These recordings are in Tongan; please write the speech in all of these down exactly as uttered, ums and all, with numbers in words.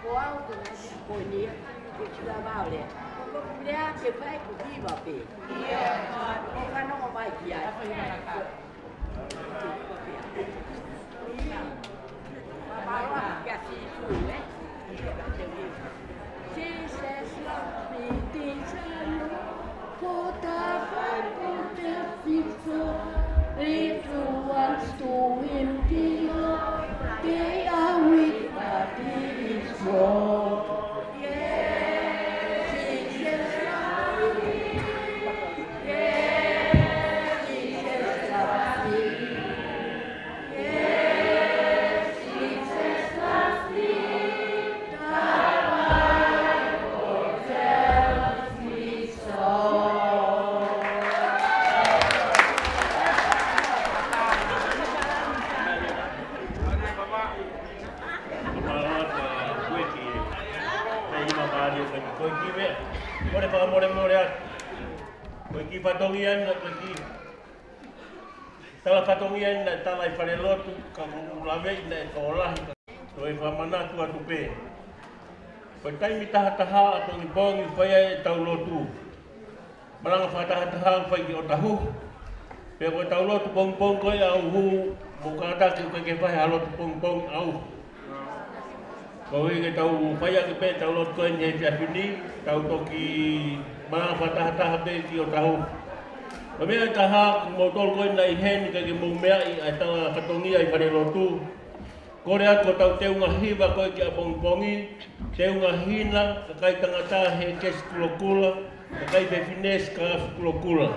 Ko au ko e ngaahi ko eni, ke kila vale. Ko e lea ke fai ko e hiva pē. Ko e fanongo mai ki ai. Mālō, kia Sīsū, ē? Jesus loves me, Jesus loves me. For the Bible tells me so. Little ones to him belong. They are weak, but he is strong. Yes, Jesus loves me. Yes, Jesus loves me. Ko e kiʻi fatongia eni, ko e kiʻi tala fatongia eni naʻe tala ʻi falelotu, ka ʻoku ou laveʻi naʻe tokolahi. Ko e fakamanatu atu pē, ko e taimi tahataha ʻapongipongi fai ai ʻetau lotu. Malanga fakatahataha fai ki ʻOtahuhu. Pea ko ʻetau lotu pongipongi ko ē ʻauhu, mou kātaki ʻoku ʻikai ke fai ha lotu pongipongi ʻauhu. Ko e ke tau fai ʻaki pē ʻetau lotu ko eni he efiafi ni, tau toki malanga fakatahataha pē ki ʻOtahuhu. Ko e meʻa ʻe taha, ko moutolu ko ē naʻe ʻi heni ʻikai ke mou meaʻi ʻa e tala fatongia ʻi falelotu. Kole atu ko ʻetau teunga hiva ko ē ki ʻapongipongi, teunga hina, kakai tangata he kesi kulokula, kakai fefine he kesi kulokula.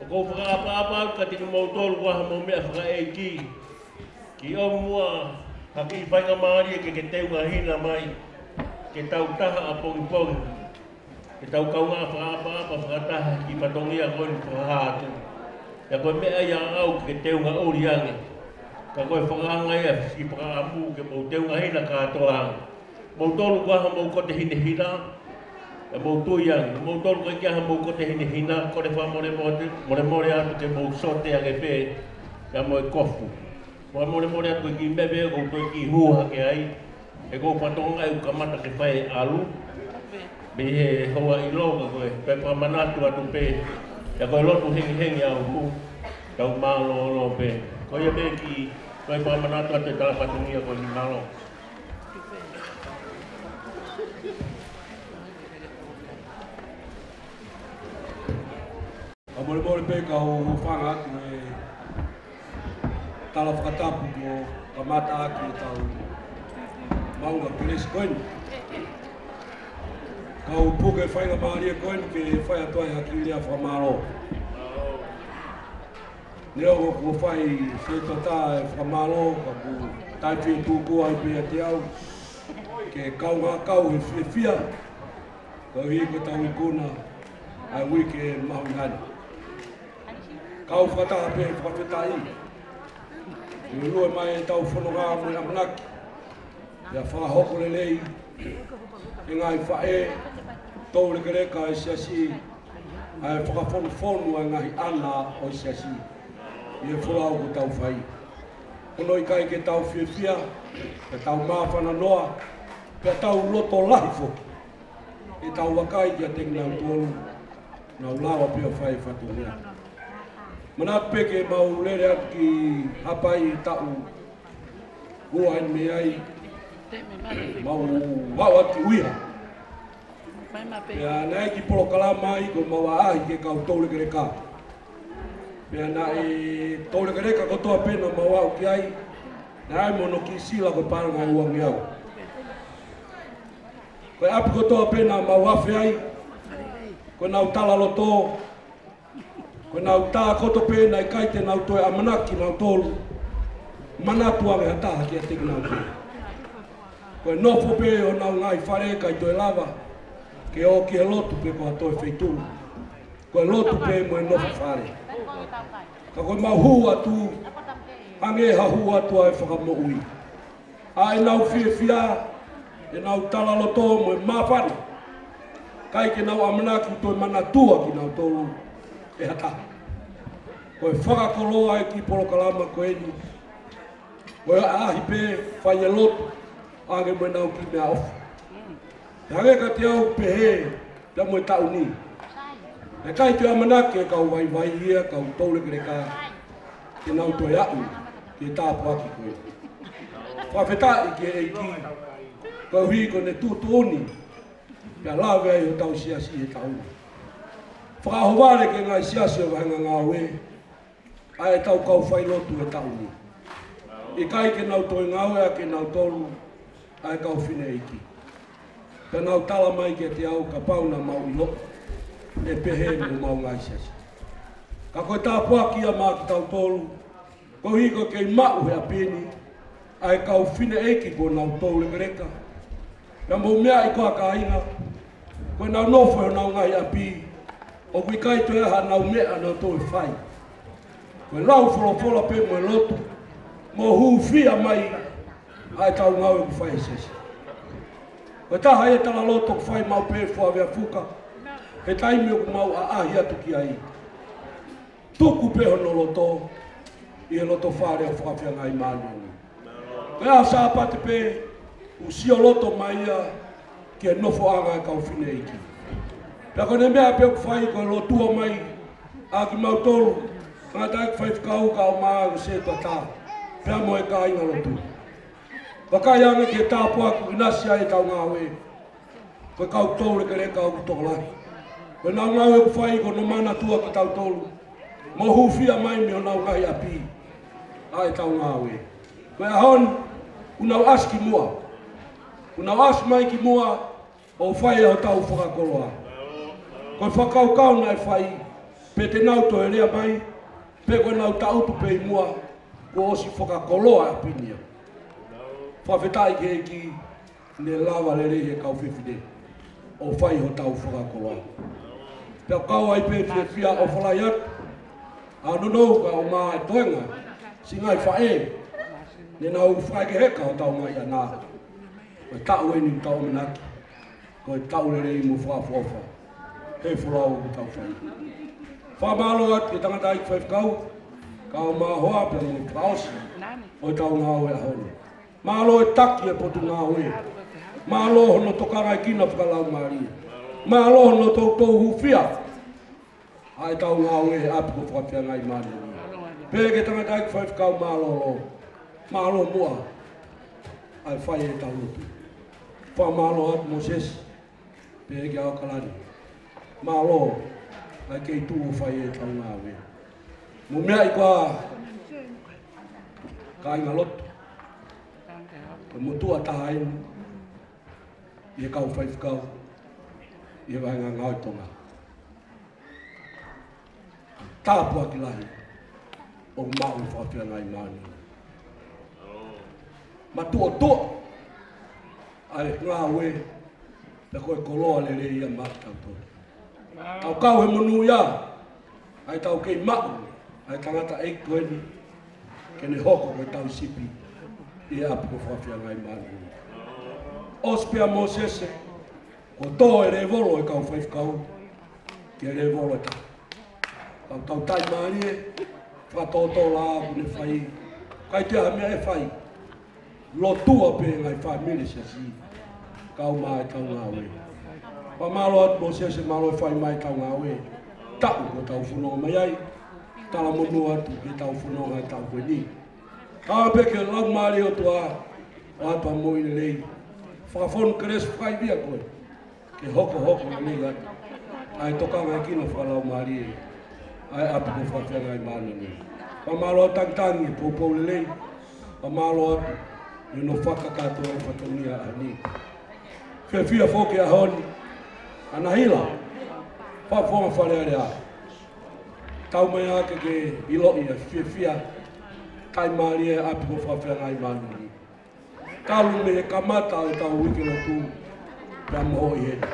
ʻOku ou fakaʻapaʻapa atu kiate kimoutolu ʻoku ʻi ai hamou meʻa fakaʻeiki. Ke ʻoua muʻa ha kiʻi faingamālie ke ke teunga hina mai, ke tau taha ʻapongipongi. Ke tau kaungā fakaʻapaʻapa fakataha he kiʻi fatongia ko eni fakahā atu. Pea ko e meʻa ia ʻaʻau ke teunga ʻuli ange. Ka ko e fakaanga ia siʻi fakaʻamu ke mou teunga hina kātoa ange. Moutolu ʻoku ʻi ai hamou kote hinehina, ʻe mou tui ange. Moutolu ʻoku ʻikai ke ʻi ai hamou kote hinehina, kole fakamolemole, molemole atu ke mou sote ange pē, pea mo e kofu. Fakamolemole atu ko e kiʻi meʻa pē ʻoku ou toe kiʻi hū hake ai. He ʻoku ou fatongia ʻeku kamata ke fai e ʻalu mei he houa ʻiloa, ka ko e, ko e fakamanatu atu pē. Pea ko e lotu hengihengi ʻauhu, tau mālōlō pē. Ko ia pē kiʻi, ko e fakamanatu atu e tala fatongia ko eni, mālō. Fakamolemole pē kau hūfanga atu he tala fakatapu kuo kamata ʻaki ʻetau maʻunga kelesi ko eni. Kau puke faingamālie ko eni ke fai atu ai ha kiʻi lea fakamālō. Neongo kuo fai fetata e fakamālō, ka ʻoku taʻefietuku ai pē ʻiate au ke kaungā kau he fiefia koeʻuhi ko ʻetau ikuna ʻa e uike mahuʻinga ni. Kau fakataha pē he fakafetaʻi. Ke lue mai ʻetau fononga mo e ʻamanaki. Pea fakahoko lelei e ngaahi faʻē, toulekeleka e siasi, ʻa e fakafonufonu ʻa e ngaahi ʻana ʻo e siasi ʻi he folau kuo tau fai. Ko hono ʻikai ke tau fiefia, pea tau māfana noa, pea tau loto lahi foki. ʻEtau vakai kiate kinautolu, nau lava pē ʻo fai e fatongia. Manatu pē ke mau lele atu ki Haʻapai he taʻu ua eni mei ai, mau aʻu atu ki ʻUiha. Pea naʻe ʻi ai e kiʻi polokalama ai ko e mau ʻaʻahi ki he kau toulekeleka. Pea naʻe toulekeleka kotoa pē naʻa mau aʻu ki ai, naʻe ʻi ai mo hono kiʻi sila ko e paʻanga ʻe uangeau. Ko e ʻapi kotoa pē naʻa mau afe ai, ko ʻenau tala loto, ko ʻenau tā kotoa pē naʻe ʻikai te nau toe ʻamanaki nautolu manatu ange ha taha kiate kinautolu. Ko e nofo pē ʻi honau ngaahi fale, ʻikai toe lava ke ō ki he lotu pe ko ha toe feituʻu. Ko e lotu pē mo e nofo fale. Ka ko e mau hū atu, hangē ha hū atu ʻa e Fakamoʻui. ʻA ʻenau fiefia, ʻenau tala loto mo e māfana. ʻIkai ke nau ʻamanaki toe manatua kinautolu ʻe ha taha. Ko e fakakoloa e kiʻi polokalama ko eni, ko e ʻaʻahi pē, fai e lotu, Hangē mo ʻenau kiʻi meʻaʻofa. Hangē kiate au pehē pea mo e taʻu ni. ʻE ʻikai toe ʻamanaki e kau vaivai ia, kau toulekeleka, ke nau toe aʻu ki he tāpuaki ko ē. Fakafetaʻi ki he ʻEiki, koeʻuhi ko ʻene tuʻutuʻuni pea lave ai hotau siasi he taʻu ni. Fakaʻohovale ki he ngaahi siasi ʻo e vahenga ngāue, ʻa ʻetau kau failotu he taʻu ni. ʻIkai ke nau toe ngāueʻaki ʻe nautolu ʻa e kau fineʻeiki. Pea nau tala mai kiate au kapau naʻa mau ʻilo, ʻe pehē mo homau ngaahi siasi. Ka ko e tāpuaki ia maʻa kitautolu, koeʻuhi ko e kei maʻu he ʻapi ni ʻa e kau fineʻeiki kuo nau toulekeleka. Pea mou meaʻi koā kāinga, ko ʻenau nofo he honau ngaahi ʻapi, ʻoku ʻikai toe ʻi ai haʻanau meʻa naʻa nau toe fai. Ko e lau folofola pē mo e lotu, mo hūfia mai ʻa ʻetau ngāue ʻoku fai he siasi. Ko e taha ia e talaloto ʻoku fai maʻu pē ʻe Fuavea Fuka he taimi ʻoku mau ʻaʻahi atu ki ai. Tuku pē hono loto ʻi he loto fale ʻo Fakafeangai Māʻoniʻoni. Ko e ʻaho Sāpate pē, ʻoku sio loto mai ia ki he nofoʻanga e kau fineʻeiki. Pea ko ʻene meʻa pē ʻoku fai ko e lotua mai ʻa kimautolu, tangataʻeiki faifekau kae ʻumaʻā ʻa e sētuata, pea mo e kāingalotu. Vakai ange ki he tāpuaki ʻoku ʻinasi ai ʻetau ngāue. Ko e kau toulekeleka ʻoku tokolahi. Ko ʻenau ngāue ʻoku fai ko hono manatua kitautolu, mo hūfia mai mei honau ngaahi ʻapi ʻa ʻetau ngāue. Ko e ʻaho ni, ʻoku nau ʻasi ki muʻa. ʻOku nau ʻasi mai ki muʻa ʻo fai ʻa hotau fakakoloa. Ko e fakakaukau naʻe fai, pe te nau toe lea mai, pe ko ʻenau tangutu pē ʻi muʻa, kuo ʻosi fakakoloa ʻa ʻapi ni ia. Fakafetaʻi ki he ʻEiki, ne lava lelei he kau fefine ʻo fai hotau fakakoloa. Pea kau ai pē fiefia ʻo fālahi atu ʻa Nonou kae ʻumaʻā e toenga siʻi ngaahi faʻē, ne nau fakaʻeke heka hotau ngaahi ʻaʻana. Ko e taʻu eni ʻoku tau ʻamanaki ko e taʻu lelei mo fakaʻofoʻofa he folau ʻoku tau fai. Fakamālō atu ki he tangataʻeiki faifekau kae ʻumaʻā e hoa pea mo e fakaʻosi ʻo ʻetau ngāue he ʻaho ni. Mālō e taki e Potungāue. Mālō hono tokangaekina fakalaumālie. Mālō hono toutou hūfia ʻa ʻetau ngāue he ʻapi ko Fakafeangai Māʻoniʻoni. Pea ki he tangataʻeiki faifekau mālōlō. Mālō muʻa ʻa e fai ʻetau lotu. Fakamālō atu Mōsese, pea ki he ʻAokalani. Mālō ʻa e kei tuʻu ʻo fai ʻetau ngāue. Mou meaʻi koā kāingalotu, ko e motuʻa taha eni ʻi he kau faifekau ʻi he vahenga ngāue Tonga. Tāpuaki lahi ʻoku maʻu ʻe Fakafeangai Māʻoniʻoni. Matuʻotuʻa ʻa e ngāue, pea ko e koloa lelei ia maʻa kitautolu. Tau kau he monūʻia ʻa ʻetau kei maʻu ʻa e tangataʻeiki ko eni ke ne hoko ko e tauhi sipi ʻi he ʻapi ko Fakafeangai Māʻoniʻoni. ʻOsi pē ʻa Mōsese, kuo tō e lēvolo e kau faifekau ki he lēvolo ʻe taha. Kau tau taʻimālie, fakatōtō la ʻoku ne fai, ʻikai toe ʻi ai ha meʻa ʻe fai. Lotua pē ngaahi fāmili siasi kae ʻumaʻā ʻetau ngāue. Fakamālō atu Mōsese, mālō e fai mai ʻetau ngāue. Taʻu kuo tau fononga mai ai, talamonū atu ki heʻetau fononga he taʻu ko eni. Kae pehē ki he Laumālie ʻo e ʻOtua, ʻoatu ha moʻui lelei. Fakafonu kelesi fakaivia koe ke hokohoko lelei atu ʻa e tokangaekina fakalaumālie ʻa e ʻapi ko Fakafeangai Māʻoniʻoni. Fakamālō atu Tangitangi, poupou lelei. Fakamālō atu ʻi hono fakakātoa e fatongia ʻaho ni. Fiefia foki he ʻaho ni, ʻAna Hila, Fakafofonga Fale Alea. Tau mai ā ke ke ʻiloʻi e fiefia taʻimālie ʻa e ʻapi ko Fakafeangai Māʻoniʻoni. Talu mei he kamata ʻo ʻetau uike lotu pea mo hoʻi heni.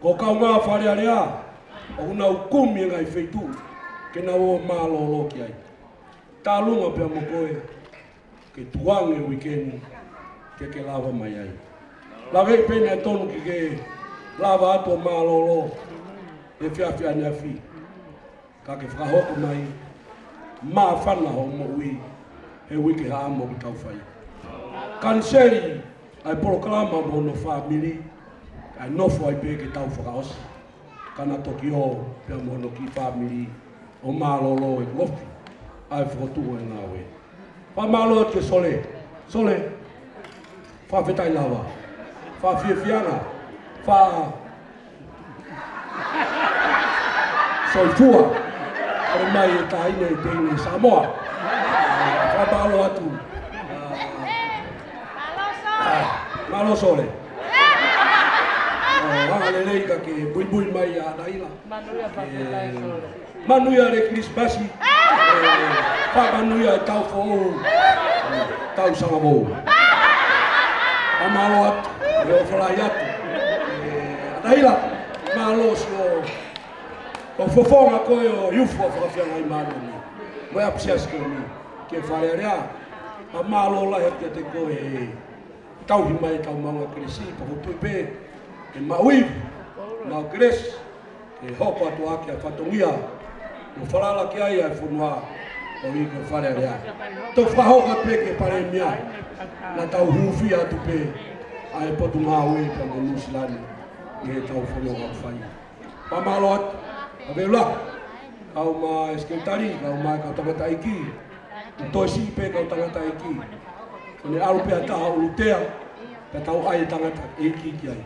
Ko e kaungā Fale Alea, ʻoku nau kumi e ngaahi feituʻu ke nau ō mālōlō ki ai. Tālunga pea mo koe, ke tukuange e uike ni ke ke lava mai ai. Laveʻi pē naʻe tonu ke ke lava atu ʻo mālōlō he efiafi ʻaneafi. Ka ke fakahoko mai, māfana hoʻo moʻui he uike haʻamo ʻoku tau fai. Kaniseli ʻa e polokalama mo hono fāmili, kae nofo ai pē ke tau fakaʻosi. Ka na toki ō pea mo hono kiʻi fāmili ʻo mālōlō e kofi ʻa e fokotuʻu e ngāue. Fakamālō atu kia Sole. Sole, fakafetaʻi lava. Fakafiefiaʻanga. Fa Soifua. ʻOle mai e taʻahine, teine Samoa. Fakamālō atu. Mālō Sole. ʻO hanga lelei ka ke muimui mai ʻa Naila. Manuia le Kilisimasi. Fakamanuia e tau foʻou. Tau sanga mou. Fakamālō atu. ʻOfa lahi atu. ʻA Naila. Mālō siʻo ʻo fofonga ko ē ʻo e ʻufu ʻa Fakafeangai Māʻoniʻoni mo e ʻapisiasi ko eni ki he Fale Alea. Fakamālō lahi atu kiate koe ʻi he tauhi mai e tau maʻunga kelesi, pea ʻoku ou tui pē ke maʻu ivi, maʻu kelesi, ke hoko atu ʻaki ʻa e fatongia ʻo falala ki ai ʻa e fonua ʻo e Fale Alea. Tau fakahoko pē ki he Palēmia, naʻa tau hūfia atu pē ʻa e Potungāue pea mo Nuʻusila ni ʻi he tau fononga ʻoku fai. Fakamālō atu, ʻa Veula, kau mai e sekelitali, kau mai e kau tangataʻeiki, ʻoku toe siʻi pē kau tangataʻeiki. Ko ʻene ʻalu pē ha taha ʻo ʻulutea, pea tau ʻai e tangataʻeiki ki ai.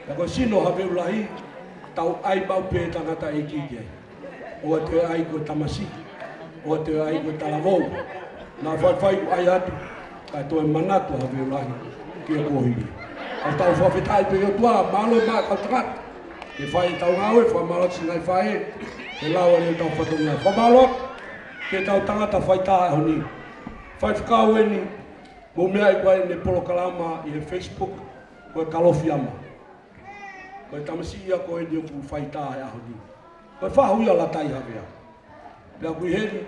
Pea ko e sino ʻo Havelu Lahi, tau ʻai maʻu pē e tangataʻeiki ki ai. ʻOua te ʻai ko e tamasiʻi, ʻoua te ʻai ko e talavou. Naʻa faifai ʻoku ʻai atu, kae toe manatu ʻa Havelu Lahi ki he kuohili. ʻOku tau fakafetaʻi pē ki he ʻOtua, mālō e maʻa kau tangata. Ke fai e tau ngāue, fakamālō atu siʻi ngaahi faʻē, ke lau ʻa e tau fatongia. Fakamālō atu ki he tau tangata faitā ʻaho ni. Faifekau eni, mou meaʻi ko ē ʻene polokalama ʻi he Facebook, ko e Kalofiama. Ko e tamasiʻi ia ko eni ʻoku faitā he ʻaho ni. Ko e fahu ia ʻo Latai Havea. Pea ʻoku ʻi heni,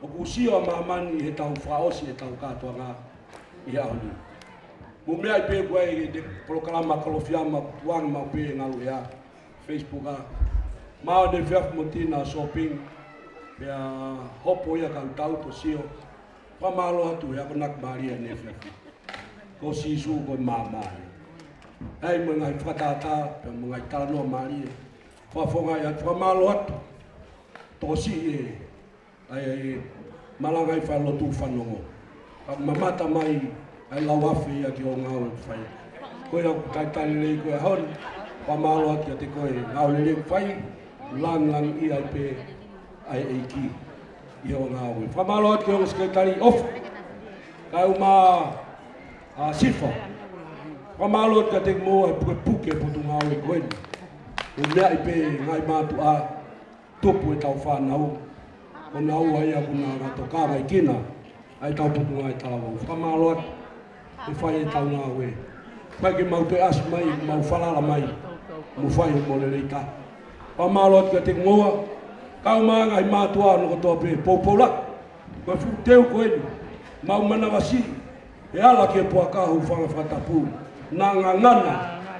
ʻoku sio ʻa māmani ʻi he tau fakaʻosi e tau kātoanga ʻi he ʻaho ni. Mou meaʻi pē ko ē ʻene polokalama Kalofiama, tuanga maʻu pē ngalu ea, Facebook ʻa. Maʻu ʻene efiafi mo Tina shopping, pea hopo ia kau tau to sio. Fakamālō atu he akonaki mālie ʻaneefiafi. Ko Sīsū ko e maama ia. ʻAi mo e ngaahi fakatātā, pea mo e ngaahi talanoa mālie. Fakafofongaʻi atu, fakamālō atu. Tokosiʻi e, ʻa e, ʻa e malanga ʻi he falelotu fanongo. Ka mamata mai, ʻa e lau afe ia ki hoʻo ngāue ʻoku fai. Ko ia ʻoku talitali lelei ko e ʻaho ni, fakamālō atu kiate koe, ngāue lelei ʻoku fai, langilangiʻia ai pē ʻa e ʻEiki ʻi hoʻo ngāue. Fakamālō atu ki he ongo sekelitali ʻofa. Kae ʻumaʻā ʻa Sifa. Fakamālō atu kiate kimoua he pukepuke e potungāue ko eni. Mou meaʻi pē ngaahi mātuʻa, tupu e tau fānau. Ko naua ia ʻoku na ngata kākāikina ʻa e tau potungāue talavou. Fakamālō atu he fai e tau ngāue. Fai ke mau toe ʻasi mai, mau falala mai, mo fai mo lelei taha. Fakamālō atu kiate kimoua, kae ʻumaʻā e ngaahi mātuʻa hono kotoa pē, Poupoulaki, ko e fuʻu teu ko eni, mau manavasiʻi, ʻe ala ki he puaka hūfanga fakatapu, naʻa ngangana,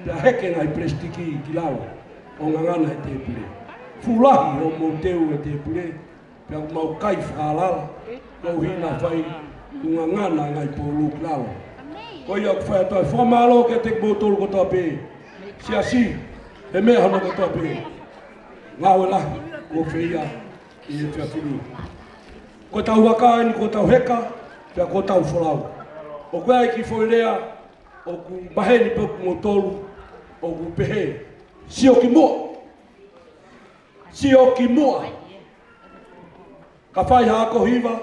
pea heke ngaahi pelesitiki ki lalo, ʻo ngangana he tēpile. Fuʻu lahi hoʻomou teu he tēpile, pea ʻoku mau kai fakahalala, koeʻuhi naʻa fai ʻoku ngangana ngaahi poulu ki lalo. Ko ia ʻoku fai atu ai e fakamālō kiate kimoutolu kotoa pē, siasi, he meʻa hono kotoa pē. Ngāue lahi kuo feia ʻi he efiafi ni. Ko e tau vaka eni, ko e tau heka, pea ko e tau folau. ʻOku ʻi ai e kiʻi foʻi lea ʻoku maheni pē ʻoku moutolu, ʻoku pehē, sio ki muʻa. Sio ki muʻa. Ka fai ha ako hiva,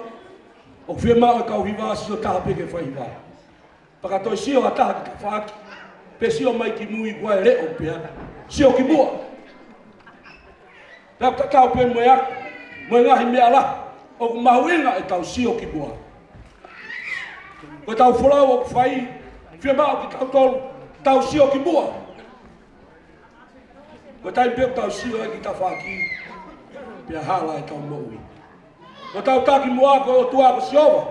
ʻoku fiemaʻu e kau hiva sio taha pē ke fai hiva. Pea ka toe sio ha taha ki tafaʻaki, pe sio mai ki mui, ʻoku ʻi ai e leʻo pea. Sio ki muʻa. Pea tatau pē mo e ako, mo e ngaahi meʻa lahi, ʻoku mahuʻinga e tau sio ki muʻa. Ko e tau folau ʻoku fai, fiemaʻu kitautolu, tau sio ki muʻa. Ko e taimi pē ʻoku tau sio ai ki tafaʻaki, pea hala e tau moʻui. Ko e tau taki muʻa ko e ʻOtua ko Sihova.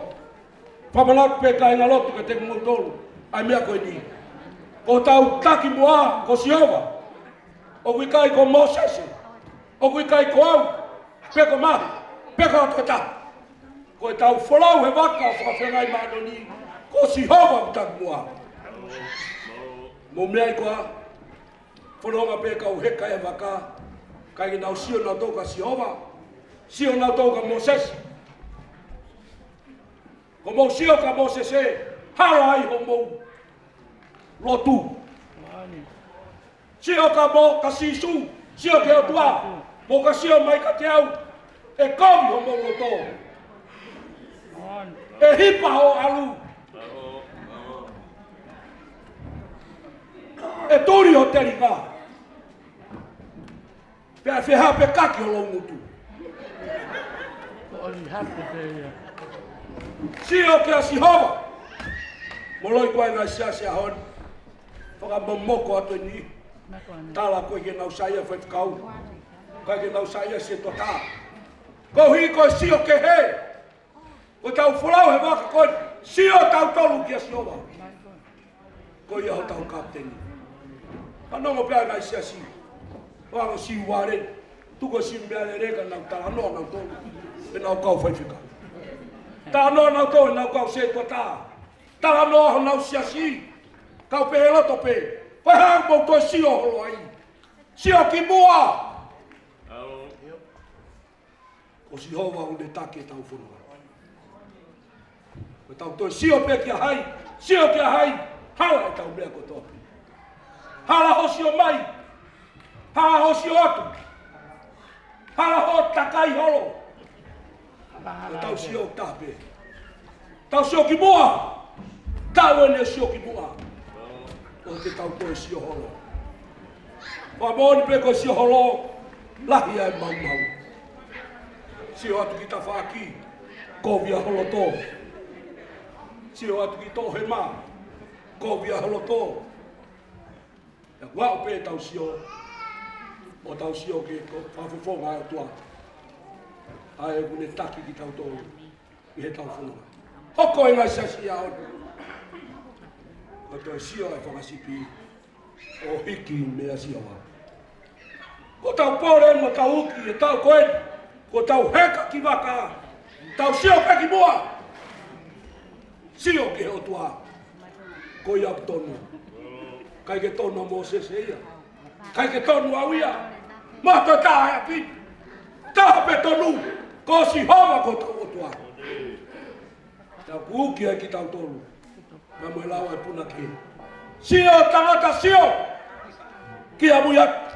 Fakamanatu pē kāinga lotu kiate kimoutolu ʻa e meʻa ko eni. Ko e tau taki muʻa ko Sihova. ʻOku ʻikai ko Mōsese, ʻoku ʻikai ko au, pe ko Mahi, pe ko ha tokotaha. Ko e tau folau he vaka ʻo Fakafeangai Māʻoniʻoni, ko Sihova ʻoku taki muʻa. Mou meaʻi koā, fononga pē kau heka e vaka, ʻikai ke nau sio nautolu kia Sihova, sio nautolu kia Mōsese. Ko hoʻomou sio kia Mōsese, hala ai hoʻomou lotu. Sio kia Mō-, kia Sīsū, sio ki he ʻOtua, mou ka sio mai kiate au, ʻe kovi hoʻomou loto. ʻE hipa hoʻo ʻalu. ʻE tuli hoʻo telinga. Pea ʻe fehāpekaki ho loungutu. ʻOli hape pē ia. Sio kia Sihova. Moloi koā e ngaahi siasi ʻaho ni? Fakamomoko atu eni. Tala ʻoku ʻikai ke nau saiʻia faifekau. ʻIkai ke nau saiʻia setuata. Koeʻuhi ko e sio kehe. Ko ʻetau folau he vaka ko eni, sio tautolu kia Sihova. Ko ia hotau kapiteni. Fanongo pē ʻa e ngaahi siasi. Fanongo siʻi vale. Tuku siʻi meʻalele ka nau talanoa nautolu. Pea nau kau faifekau. Talanoa nautolu, nau kau setuata. Talanoa honau siasi. Kau pē he loto pē. Ko e hā ʻoku mou toe sio holo ai? Sio ki muʻa. Ko Sihova ʻoku ne taki ʻetau fononga. Ko ʻetau toe sio pē kia hai, sio kia hai, hala ʻetau meʻa kotoa pē. Hala hoʻo sio mai, hala hoʻo sio atu, hala hoʻo takai holo. Ko ʻetau sio taha pē. Tau sio ki muʻa. Tau ʻene sio ki muʻa. ʻOua te tau toe sio holo. Fakamoʻoni pē ko e sio holo, lahi ai e maumau. Sio atu ki tafaʻaki, kovi ʻa ho loto. Sio atu ki toʻohema, kovi ʻa ho loto. Pea ʻoku aʻu pē ʻetau sio, ʻo tau sio ki he fakafofonga ʻa e ʻOtua. ʻA ia ʻoku ne taki kitautolu ʻi heʻetau fononga. Hoko e ngaahi siasi ʻaho ni. Ko e toe sio e fanga sipi ʻo hiki meia Sihova. Ko ʻetau pole mo ʻetau uki he taʻu ko eni, ko ʻetau heka ki vaka, tau sio pē ki muʻa. Sio ki he ʻOtua. Ko ia ʻoku tonu. ʻIkai ke tonu ʻa Mōsese ia. ʻIkai ke tonu au ia. Mātuʻa taha ʻapi. Taha pē tonu. Ko Sihova ko hotau ʻOtua. Tau uki ai kitautolu. Pea mo e lau ʻa e punake. Sio tangata sio. Kia mui atu.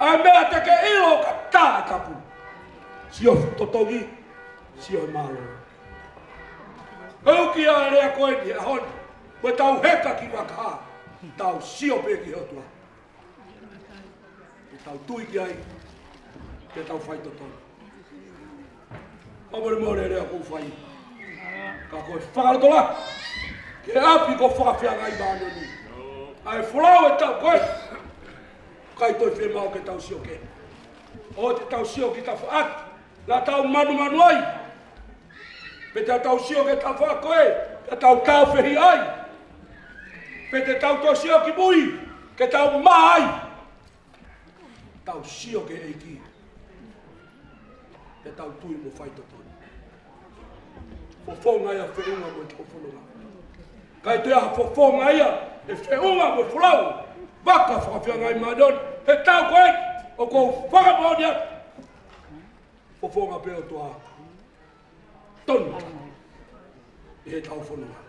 ʻA e meʻa te ke ʻilo ka taʻetapu. Sio totongi. Sio mālōlō. Ko e uki ʻa e lea ko eni he ʻaho ni. Ko ʻetau heka ki vaka. Tau sio pē ki he ʻOtua. Ke tau tui ki ai, ke tau faitotonu. Fakamolemole e lea ʻoku ou fai. Ka ko e fakalotolahi ki he ʻapi ko Fakafeangai Māʻoniʻoni. ʻA e folau e taʻu ko eni. ʻIkai toe fiemaʻu ke tau sio kehe. ʻOua te tau sio ki tafaʻaki. Naʻa tau manumanu ai. Pe te tau sio ki tafaʻaki ko ē, te tau tāufehiʻa ai. Pe te tau toe sio ki mui, ke tau mā ai. Tau sio ki he ʻEiki. Te tau tui mo faitotonu. Fofonga ia ʻe feʻunga mo ʻetau fononga. ʻIkai toe ʻi ai ha fofonga ia ʻe feʻunga mo e folau. Vaka Fakafeangai Māʻoniʻoni. He taʻu ko eni, ʻoku ou fakamoʻoni atu. Fofonga pē ʻOtua. Tonu. ʻI heʻetau fononga.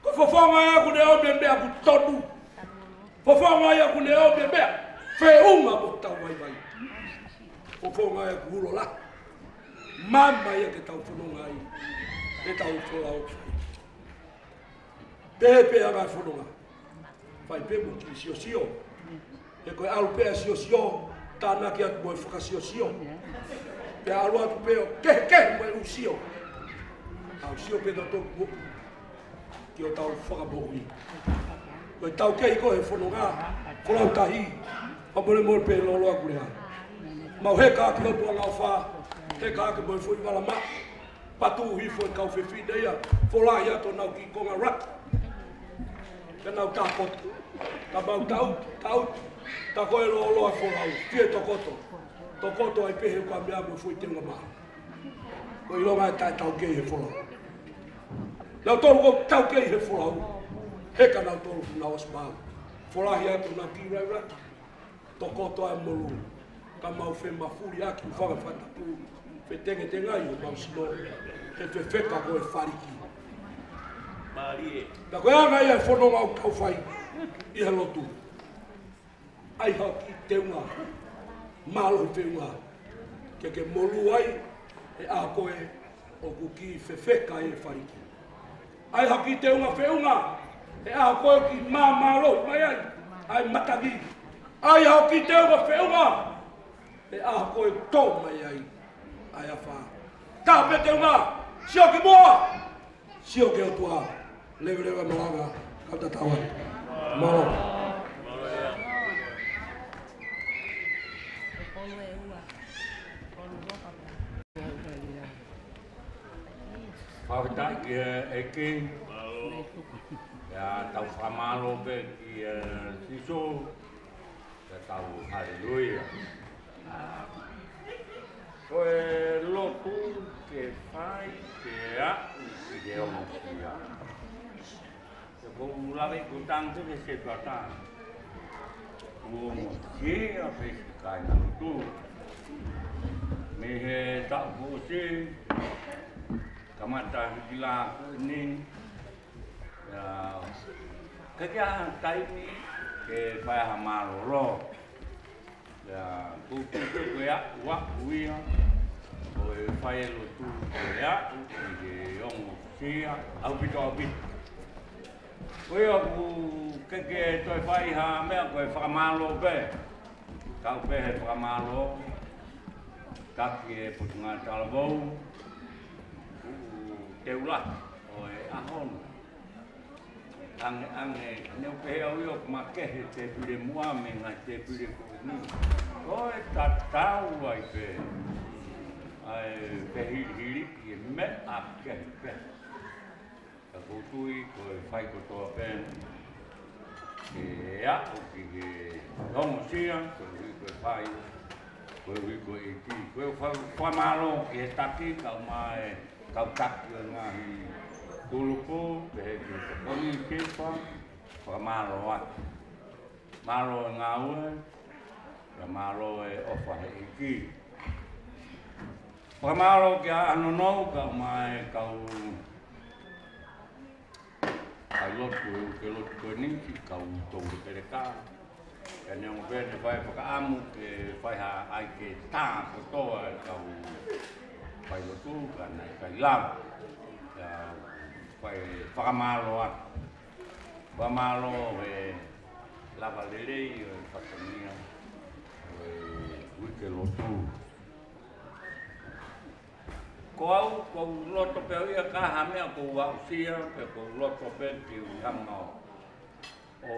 Ko e fofonga ia ʻoku ne ʻomi e meʻa ʻoku tonu. Fofonga ia ʻoku ne ʻomi e meʻa feʻunga mo ʻetau vaivai. Fofonga ia ʻoku ulo lahi. Maama ia ke tau fononga ai. Ke tau folau fai. Pehē pē ʻa e fononga. Fai pē mo e kiʻi siosio. He ko e ʻalu pē ʻa e siosio, tānaki atu mo e fakasiosio. Pea ʻalu atu pē ʻo kehekehe mo e ʻū sio. Tau sio pē tautolu ki hotau fakamoʻui. Ko e taukei ko ē he fononga, folau tahi, fakamolemole pē loloa kulea. Mau heka ʻaki ʻOtua ʻofa, heka ʻaki mo e foʻi vala maʻa. Patu hifo e kau fefine ia, fola ia ʻo nau ki konga raki. Ka nau tākoto, ka mau tau, tau, tā ko e loloa folau, fie tokoto. Tokoto ai pē he ʻoku ʻi ai meʻa mo e foʻi teunga maʻa. Ko e ʻilonga e taʻetaukei he folau. Nautolu ʻoku taukei he folau. He ka nau tolu ku nau ʻosi maʻu. Folahi atu nau ki Rairata. Tokoto ai molu. Ka mau femafuliʻaki ʻuhinga fakatapu. Fetengetengaʻi homau sino. He fefeka ko e faliki. Mālie. Ka ko e anga ia e fononga ʻoku tau fai. ʻI he lotu. ʻAi haʻo kiʻi teunga, mālohi feʻunga, ke ke molu ai, he ʻaho ko ē ʻoku kiʻi fefeka e faliki. ʻAi haʻo kiʻi teunga feʻunga, he ʻaho ko ē ʻoku kiʻi māmālohi mai ai ʻa e matangi. ʻAi haʻo kiʻi teunga feʻunga, he ʻaho ko ē ʻoku tō mai ai ʻa e afā. Taha pē teunga, sio ki muʻa. Sio ki he ʻOtua, leveleva e malanga, kau tatau ai. Mālō. Fakafetaʻi ki he ʻEiki. ʻIo, tau fakamālō pē kia Sīsū. Ke tau haleluia. Ko e lotu ke fai ke aʻu ki he ongosia. Te u lave ʻi he tangi ke se pata. Kuo ongosia pē siʻi kāinga lotu. Mei he taʻu kuo ʻosi, kamata hiki lā ko eni. ʻIo, ʻikai ke ʻi ai ha taimi ke fai ha mālōlō. ʻIo, kou tui ko e aʻu, aʻu ia ʻo e fai e lotu ke aʻu ki he ongosia, ʻaupito, ʻaupito. Ko ia ʻoku ʻikai ke toe fai ha meʻa ko e fakamālō pē. Kau pē he fakamālō, taki e Potungāue Talavou, ʻoku teula ʻo e ʻaho ni. Ange, ange, ne u pehē au ia ʻoku makehe tēpile muʻa mei he ngaahi tēpile ko eni. Ko e tatau ai pē ʻa e fehilihili ʻi he meʻa kehe pē. Ka kou tui ko e fai kotoa pē ke aʻu ki he ongosia, koeʻuhi ko e fai, koeʻuhi ko e ʻEiki. Ko e fa-, fakamālō ki he taki, kau mai, kau taki ʻo e ngaahi kulupu, pehē ki he tokoni kepa, fakamālō atu. Mālō e ngāue, pea mālō e ʻofa he ʻEiki. Fakamālō kia Anonou, kau mai, kau failotu, ke lotu ko eni, ki he kau toulekeleka. Ka neongo pē ne fai fakaʻamu ke fai ha ʻai ke tā kotoa e kau failotu, ka naʻe ʻikai lava. Ka fai fakamālō atu. Fakamālō he lava lelei ʻo e fatongia ʻo e uike lotu. Ko au, kou loto pē au ia ka ha meʻa kou aʻusia, pe kou loto pē ke u hanga ʻo, ʻo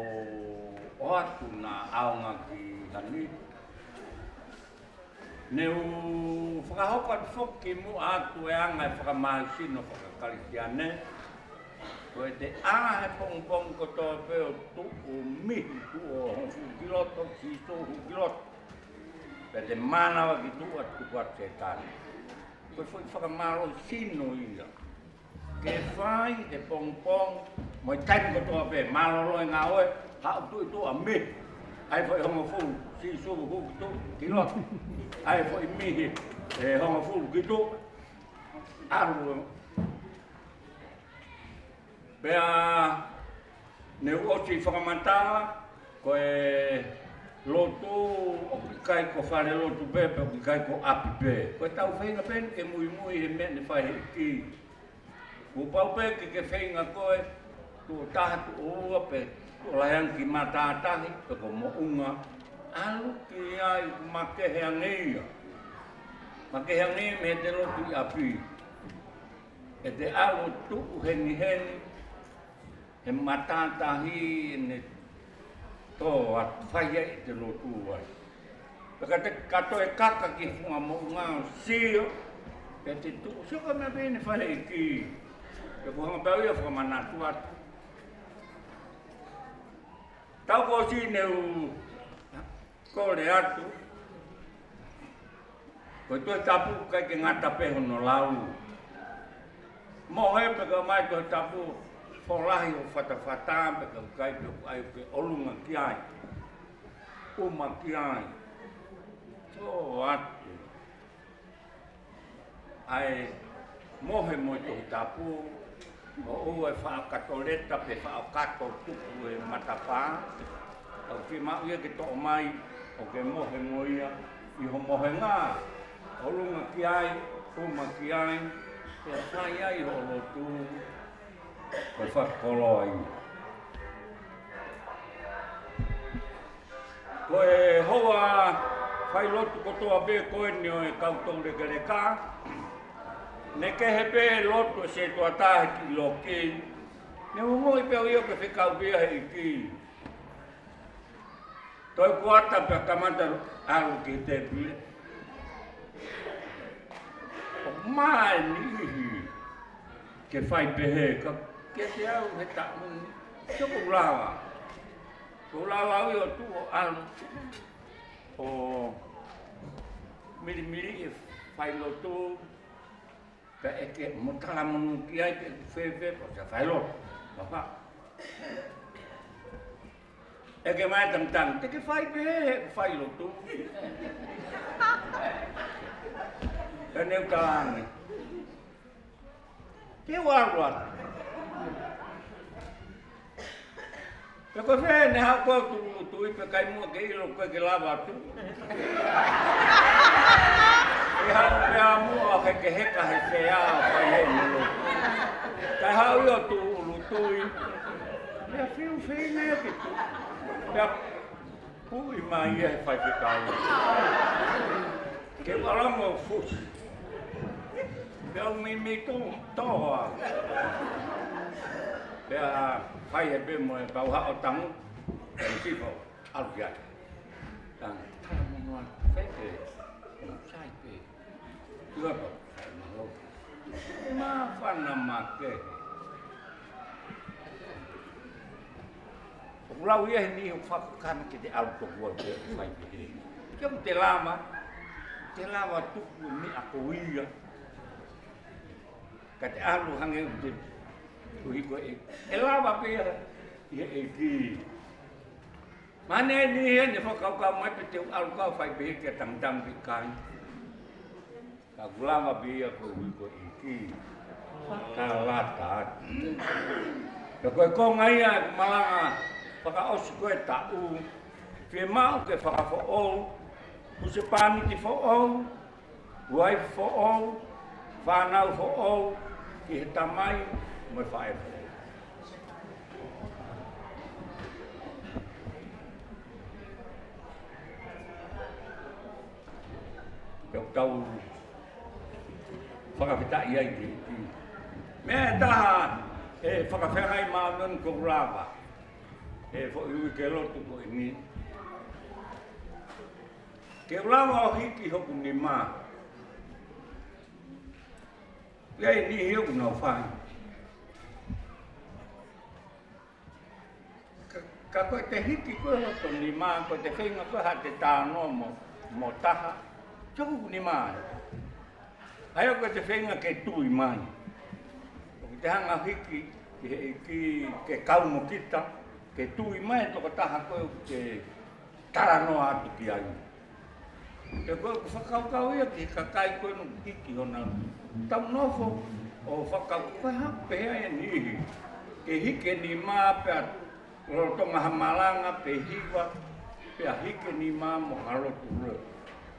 ʻoatu ha ʻaonga ki heni. Ne u fakahoko atu foki muʻa atu e anga e fakamālohisino fakakalisitiane. Ko e te ʻā he pongipongi kotoa pē ʻo tuʻu mihi tuʻu ʻo hū ki loto, Sīsū hū ki loto. Pea te mānava ki tuʻa tuku atu Sētane. Ko e foʻi fakamālohisino ia. Ke fai he pongipongi, mo e taimi kotoa pē, mālōlō e ngāue, haʻu tuʻu ʻi tuʻa mihi. ʻAi foʻi hongofulu, Sīsū hū ki tuʻa, ki loto. ʻAi foʻi mihi, e hongofulu ki tuʻa. ʻAlu. Pea ne u ʻosi fakamatala, ko e lotu ʻoku ʻikai ko fale lotu pē, pe ʻoku ʻikai ko ʻapi pē. Ko e tau feinga pē ke muimui he meʻa ne fai he ʻEiki. Kuo pau pē ke ke feinga koe, tuʻo taha, tuʻo ua pē, tuʻo lahi ange ki matātahi, pe ko Moʻunga. ʻAlu ki ai, makehe ange ia. Makehe ange mei he te lotu ʻi ʻapi. ʻE te ʻalu tuʻu hengihengi, he matātahi ʻene tō atu fai ai ʻete lotu ai. Pea ka te katoa e kaka ki he funga Moʻunga ʻo sio, pea te tuʻu sio ka meʻa pē ne fai he ʻEiki. Pea ko hanga pē au ia fakamanatu atu. Tau kuo ʻosi ne u kole atu. Ko e Tohi Tapu ʻikai ke ngata pē hono lau. Mohe pē ka mai Tohi Tapu, Ko e lahi ʻo e fatafata, pea ka ʻikai pē ʻoku ʻai ke ʻolunga ki ai, ʻuma ki ai. Sio atu ʻa e mohe mo e Tohi Tapu, ʻoua ʻe faʻa kato leta pe faʻa kato tuku e matapā. ʻOku fiemaʻu ia ke toʻo mai ʻo ke mohe mo ia ʻi ho mohenga, ʻolunga ki ai, ʻuma ki ai, pea fai ai hoʻo lotu, ko e fakakoloa ia. Ko e houa failotu kotoa pē ko eni ʻo e kau toulekeleka, ne kehe pē lotu ʻa e setuata he kiʻi loki, ne ongoʻi pē ʻe ia ʻoku fekau pē ia ʻe he ʻEiki. Toe kuata pea kamata ʻalu ki he tēpile. ʻOku māʻoniʻoni ke fai pehē, ka kiate au he taʻu ni, ʻoku ou lava. ʻOku ou lava au ia ʻo tuʻu ʻo ʻalu ʻo milimili e failotu, pea ʻeke mo talamonū ki ai pe ʻoku fēfē, pea ʻosi ʻa e failotu. Papa. ʻEke mai e tangutangu, te ke fai pehē he ʻoku failotu. Pea ne u talaange, te u ʻalu atu. Pea ko e fē ne haʻu koe ʻo tūʻulutui pea ʻikai muʻa ke ʻilo ko e ke lava atu. ʻE haʻu pea muʻa ʻo hekeheka he sea ʻo fai he mulu. Kae haʻu ia ʻo tūʻulutui. Pea fiu feinga ia ke tuʻu. Pea puʻi mai ia he faifekau. Ke u ʻalu mo fusi. Pea u meimei tō, tō au. Pea fai e pē mo e pau haʻo tangu. Pea u sifo, ʻalu ki ai. Tangu, talamonū atu, fai pē. Sai pē. Ua pau, sai mahalo. Māfana makehe. ʻOku lau ia he niʻihi ʻoku fakakama ke te ʻalu toko ua ke fai pehē. Ke ʻoku te lava, te lava tuku e meʻa ko ia. Ka te ʻalu hangē ʻoku te tuhi ko e, ʻe lava pē ia ʻi he ʻEiki. Mahalo ʻe niʻihi ia ne fakakaukau mai pe te u ʻalu ka fai pehē ke tangutangu ki kai. Ka ʻoku lava pē ia koeʻuhi ko e ʻEiki. Fakalata atu. Pea ko e konga ia ʻeku malanga fakaʻosi ko e taʻu, fiemaʻu ke fakafoʻou, husepāniti foʻou, uaifi foʻou, fānau foʻou, ki he tamai mo e faʻē foʻou. Pea ʻoku tau fakafetaʻi ai ki he ʻEiki. Meʻa ʻe taha ʻe fakafeangai māʻoniʻoni ʻoku ou lava he foʻi uike lotu ko eni. Ke u lava ʻo hiki hoku nima. ʻI ai e niʻihi ʻoku nau fai. Ka, ka ko e te hiki ko ē hoto nima, ko e te feinga ko ē haʻate talanoa mo, mo taha, sio hoku nima. ʻA ia ko e te feinga ke tui mai. ʻOku te hanga hiki ki he ʻEiki ke kau mo kita, ke tui mai e tokotaha ko ē ʻoku te talanoa atu ki ai. Pea ko ʻeku fakakaukau ia ki he kakai ko ē ʻoku hiki honau tau nofo ʻo fakakaukau ko e hā pē ʻa e niʻihi ke hiki e nima pea lolotonga ha malanga pe hiva, pea hiki e nima mo ha lotu lotu,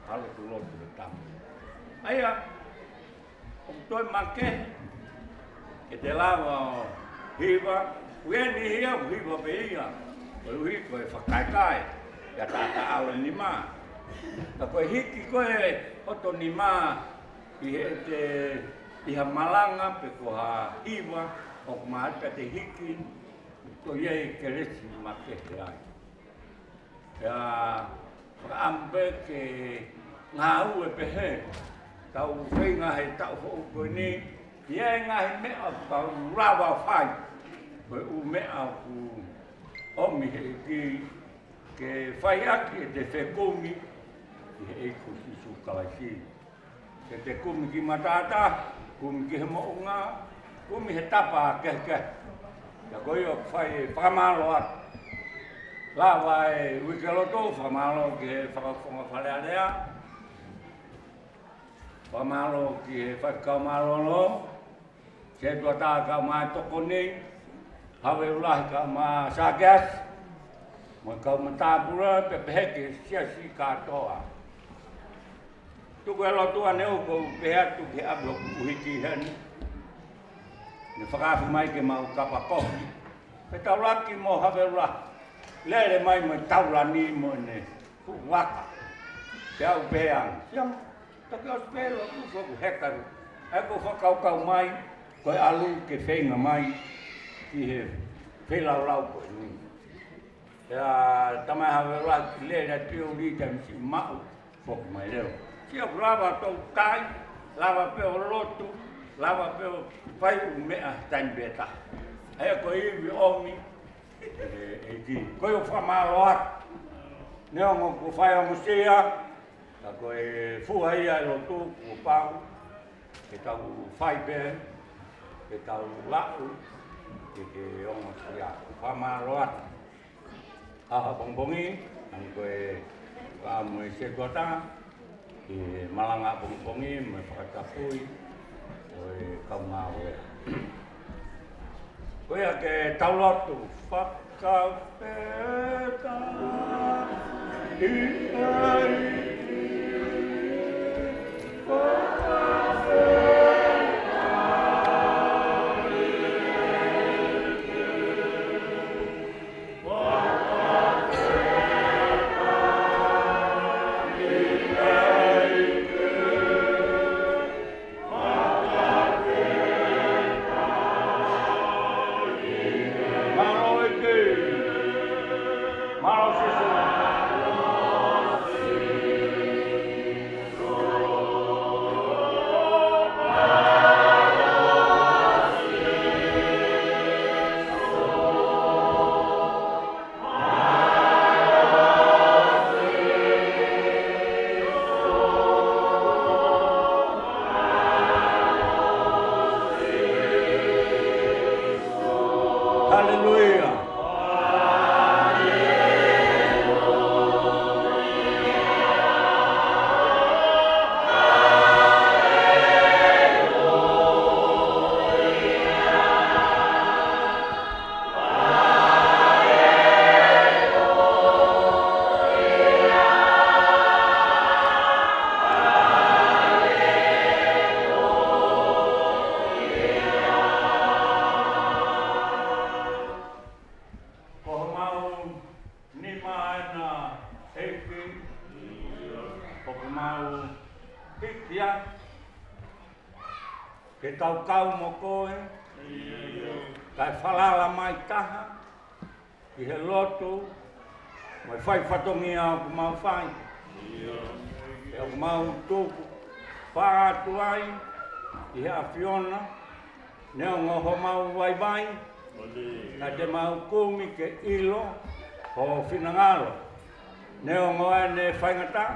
ha lotu lotu he tama. ʻA ia, ʻoku toe makehe ke te lava ʻo hiva, ʻoku ʻi ai e niʻihi ia ʻoku hiva pē ia, koeʻuhi ko e fakakaekae, ʻa e taʻataʻalo e nima. Ka ko e hiki ko ē hoto nima ʻi he te, ʻi ha malanga pe ko ha hiva, ʻoku mātuʻaki te hiki, ko ia e kelesi makehe ai. Pea fakaʻamu pē ke ngāue pehē, tau feinga he taʻu foʻou ko eni, ʻi ai e ngaahi meʻa ʻoku tau lava fai, ko e ʻū meʻa ʻoku ʻomi he ʻEiki, ke fai ʻaki e te fekumi ʻi he ʻEiki ko Sīsū Kalaisi. Ke te kumi ki matātahi, kumi ki he moʻunga, kumi he tapa kehekehe. Pea ko ia ʻoku fai e fakamālō atu. Lava e uike lotu, fakamālō ki he Fakafofonga Fale Alea. Fakamālō ki he Faifekau Mālōlō, Setuata kae ʻumaʻā e tokoni, Havelu Lahi kae ʻumaʻā Sakeasi, mo e kau matāpule, pea pehē ki he siasi kātoa. Tuku e lotu ʻaneuhu ʻoku ou pehē atu ki he ʻapi ʻoku hiki heni. Ne fakaafe mai ke mau kapa kofi. Pea taulaki mo Havelu Lahi. Lele mai mo e taulani mo ʻene fuʻu vaka. Pea u pehē ange, Siama, toki ʻosi pē lotu foki he kalu. ʻAi ko e fakakaukau mai, ko e ʻalu ke feinga mai ki he feilaulau ko eni. Pea talamai ʻe Havelu Lahi ke lele atu ʻo lī taimi siʻi maʻu foki mai leva. Sio, ʻoku lava ʻo toutai, lava pē ʻo lotu, lava pē ʻo fai ʻū meʻa taimi pē taha. ʻA ia ko e ivi ʻomi, ʻe, ʻEiki. Ko ia ʻoku fakamālō atu. Neongo kuo fai ʻa e mosia, ka ko e fua ia e lotu kuo pau ke tau fai pē, ke tau laʻu, ke ke ongo sia. Fakamālō atu. ʻAho pongipongi, ʻa ia ko e ka mo e Setuata, ki he malanga pongipongi mo e fakatapui ʻo e kau ngāue. Ko ia ke tau lotu. Fakafetaʻi ʻEiki, fakafetaʻi ʻEiki. Haleluia. Ko homau nima ena ʻEiki, ʻoku mau hiki atu ke tau kau mo koe, kae falala mai taha ki he lotu mo e fai fatongia ʻoku mau fai. Pea ʻoku mau tuku fakaʻatā atu ai ki he ʻAfiona, neongo homau vaivai, ka te mau kumi ke ʻilo ho finangalo. Neongo ʻene faingataʻa,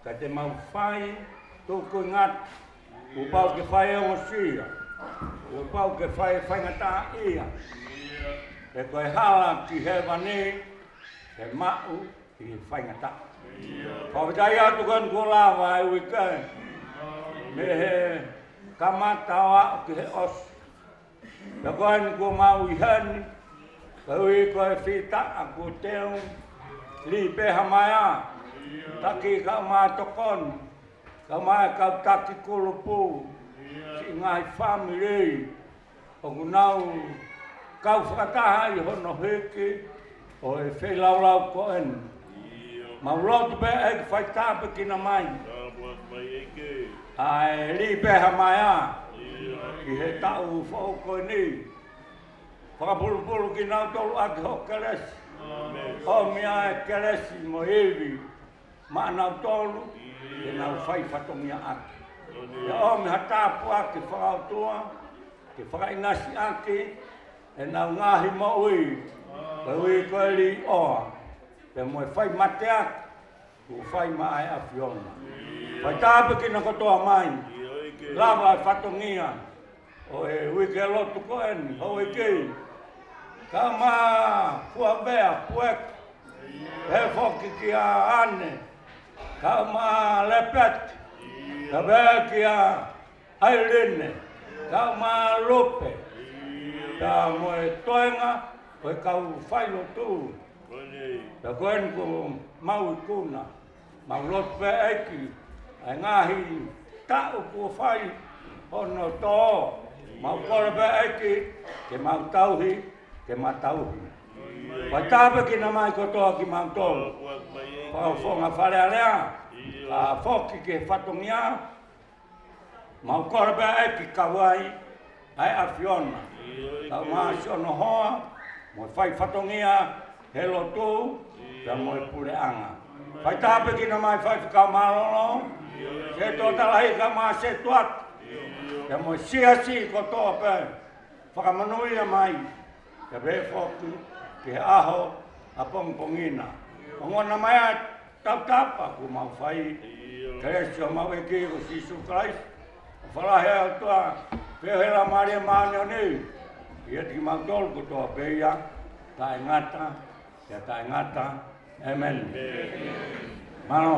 ka te mau fai tukuingata, kuo pau ke fai e ongosia, kuo pau ke fai e faingataʻaʻia. He ko e hala ki hēvani, ʻe maʻu ʻi he faingataʻa. Fakafetaʻi atu ko eni kuo lava e uike, mei he kamata ʻo aʻu ki he ʻosi. Pea ko eni kuo mau ʻi heni, koeʻuhi ko e fītaʻa kuo teu, lī pē ha maea, taki kae ʻumaʻā e tokoni, kae ʻumaʻā e kau taki kulupu, siʻi ngaahi fāmili ʻoku nau kau fakataha ʻi hono hiki ʻo e feilaulau ko eni. Mau lotu pē ʻEiki, fai tāpuekina mai ʻa e lī pē ha maea ʻi he taʻu foʻou ko eni. Fakapulupulu kinautolu ʻaki ho kelesi. ʻOmi ʻa e kelesi mo e ivi maʻanautolu, ke nau fai fatongia ʻaki. Pea ʻomi ha tāpuaki fakaʻotua ke fakaʻinasi ʻaki ʻenau ngaahi moʻui, koeʻuhi ko e līʻoa pea mo e fai mateaki kuo fai maʻa e ʻAfiona. Fai tāpuekina kotoa mai, lava e fatongia ʻo e uike lotu ko eni, houʻeiki, Kau mai Fuavea Pueki, pehē foki kia ʻAne. Kau mai Lepeti, pehē kia ʻAilene. Kau mai Lupe, pea mo e toenga ʻo e kau failotu. Pea ko eni kuo mau ikuna. Mau lotu pē ʻEiki, ʻa e ngaahi taʻu kuo fai hono tō. Mau kole pē ʻEiki, ke mau tauhi, ke mau tauhi. Fai tāpuekina mai kotoa kimautolu. Fakafofonga Fale Alea, kae foki ki he fatongia. Mau kole pē ʻEiki kau ai ʻa e ʻAfiona. Kau mai siʻono hoa, mo e fai fatongia he lotu, pea mo e puleʻanga. Fai tāpuekina mai Faifekau Mālōlō, Setuata Lahi kau mai Setuata, pea mo e siasi kotoa pē. Fakamonūʻia mai, pea pehē foki ki he ʻaho ʻapongipongi na. Ongona mai ʻa e tautapa kuo mau fai. Kelesi ʻa homau ʻEiki ko Sīsū Kalaisi, ʻofa lahi ʻa e ʻOtua, feohi ʻa e Laumālie Māʻoniʻoni, ʻiate kimautolu kotoa pē ia, taʻengata, pea taʻengata. ʻĒmeni. Mālō.